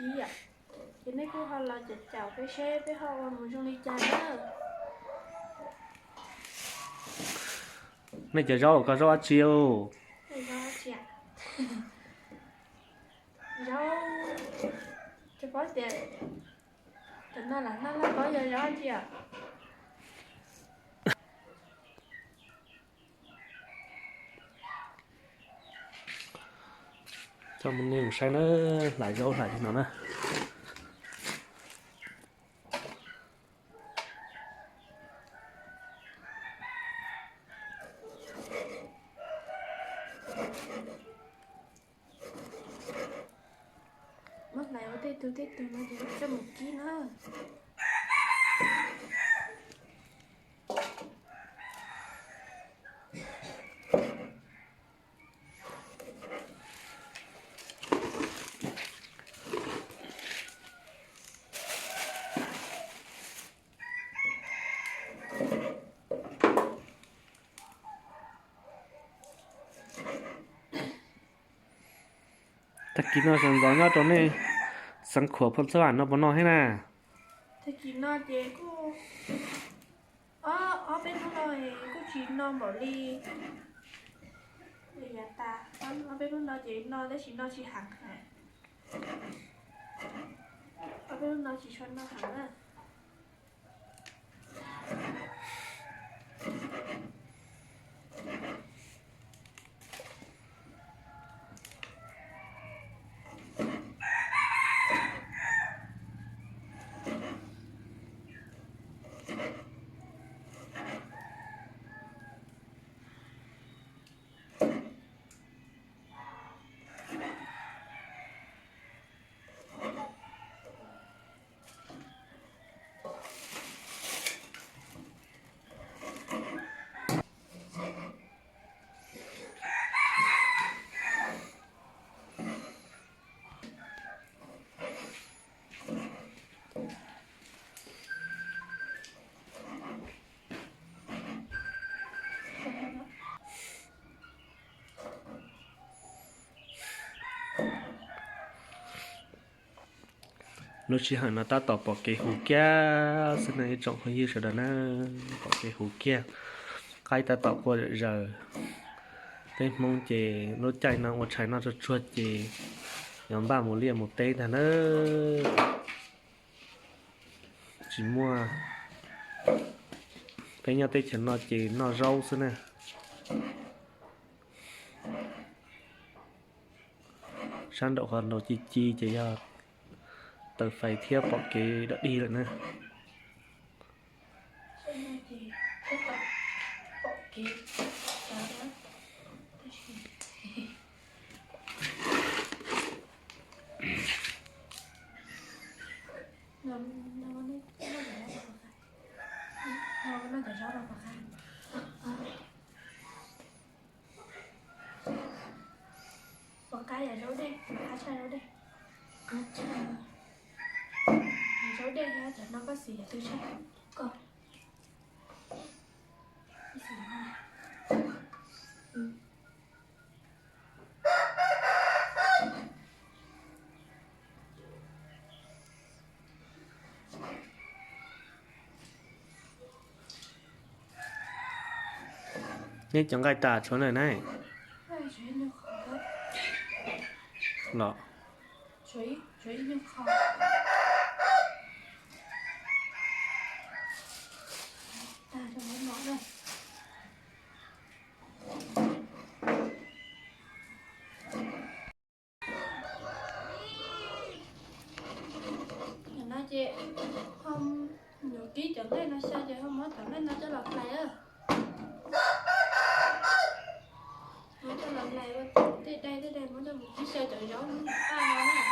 Ib yam, ces nej kuj ho los caum caum peb seb peb ho ua mus zoo li cas na. Nej cov zaub, koj zaub dab tsi? Zaub dab tsi? Zaub, tsis paub tias cov no lam noj laj paub yog zaub dab tsi os. Coj nej mus saib na, hlais zaub hlais li no na. Muab hlais ua tej tug tej tug no ces coj mus kib na. Tag kis no sawv ntxov nyob rau nej xeev khuam Phoo Xab Vam no puas noj thiab na? Tag kis no ces kuj ob peb hnub no kuj tsis no npaum li. Yav tas ob peb hnub no ces no tab sis no tsis heev. Ob peb hnub no tsis tshua no heev na. Lub sij hawm no tab tom pom kev huv kiag xwb na ib tsoom phooj ywg sawv daws na, pom kev huv kiag, qaib tab tom qua zom zaws. Peb Hmoob ces lub caij no ua tshais noj tsuag tsuag ces yuav npaj mus liaj mus teb ntag na. Tsis muaj, peb nyob teb chaws no ces noj zaub xwb na. Sab nraum qhov nraud ci ci ces yog taws fais thiab pom kev dog dig lawm na. Pom qab yam zaub dej, pom qab tshaj zaub dej. Zaub dej thiab cov no koj xis yam twg tshaj? Koj xis no. Neb cov nqaij tas tshuav lawm ne. Los, no ces ho yuav kib cov nqaij no xyaw ces ho muab cov nqaij no coj los hlais. Muab coj los hlais ua tej dai tej dai muab coj mus kib xyaw cov zaub paj no na.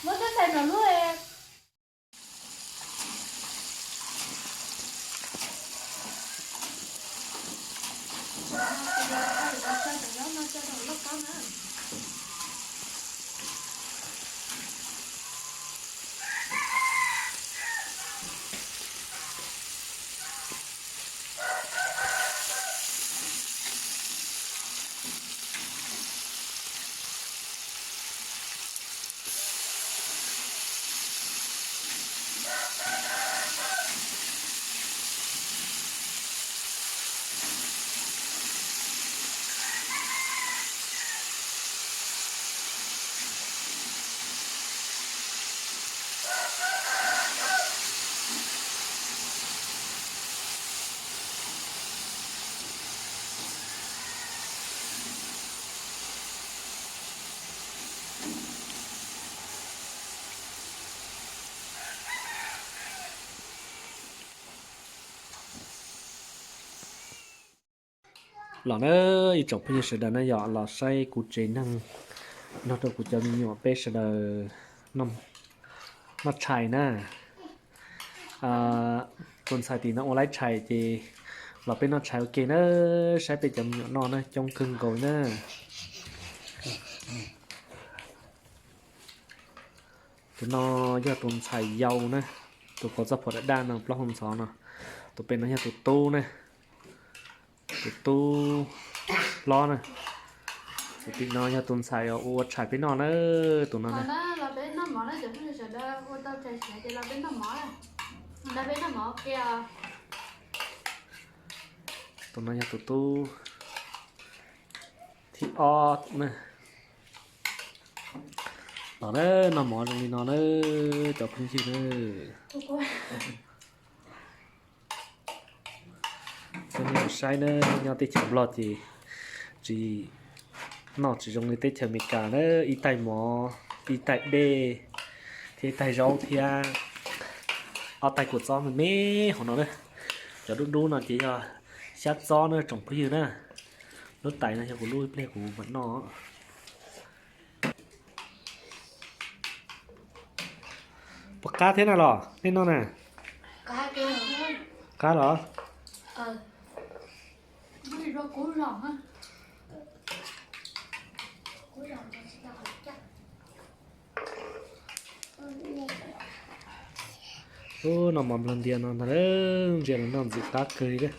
Muab txhob xaiv no lub. Los na, ib tsoom phooj ywg sawv daws na, yog los saib kuv tsev neeg nrog rau kuv cov me nyuam peb sawv daws noj tshais na. Tus ntxhais tim no ua laib tshais ces los peb noj tshais ua ke na, saib peb cov me nyuam noj na coob kawg nkaus na. Tus no yog tus ntxhais yau na, tus kaus txoj phuam daj daj no plaub hau ntxhov no. Tus pem no yog tus tub na, tus tub hlob na. Tus tim no yog tus ntxhais ua tshais peb noj na, tus no na. Tus no yog tus tub thib ob na. Los na, noj mov zoo li no na cov phooj ywg na. Peb mus saib na, nyob teb chaws Nplog ces tsis, noj tsis zoo li teb chaws Amelikas na, ib tais mov, ib tais dej, thiab ib tais zaub thiab ob tais kua txob me me hauv no na. Cov dub dub no ces yog xyab txob na tsoom phooj ywg na. Lub tais no yog kuv lub ib pliag kuv mam noj. Puas qab thiab na los nej noj na? Qab los? Ub, noj mov nplog ntias no ntag, ntsia los noj ntxim qab kawg li.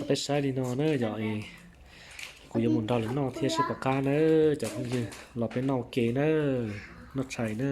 Peb saib li no na yog kuv yuav mus nrog lawv noj thiab seb puas qab na cov phooj ywg, los peb noj ua ke na, noj tshais na.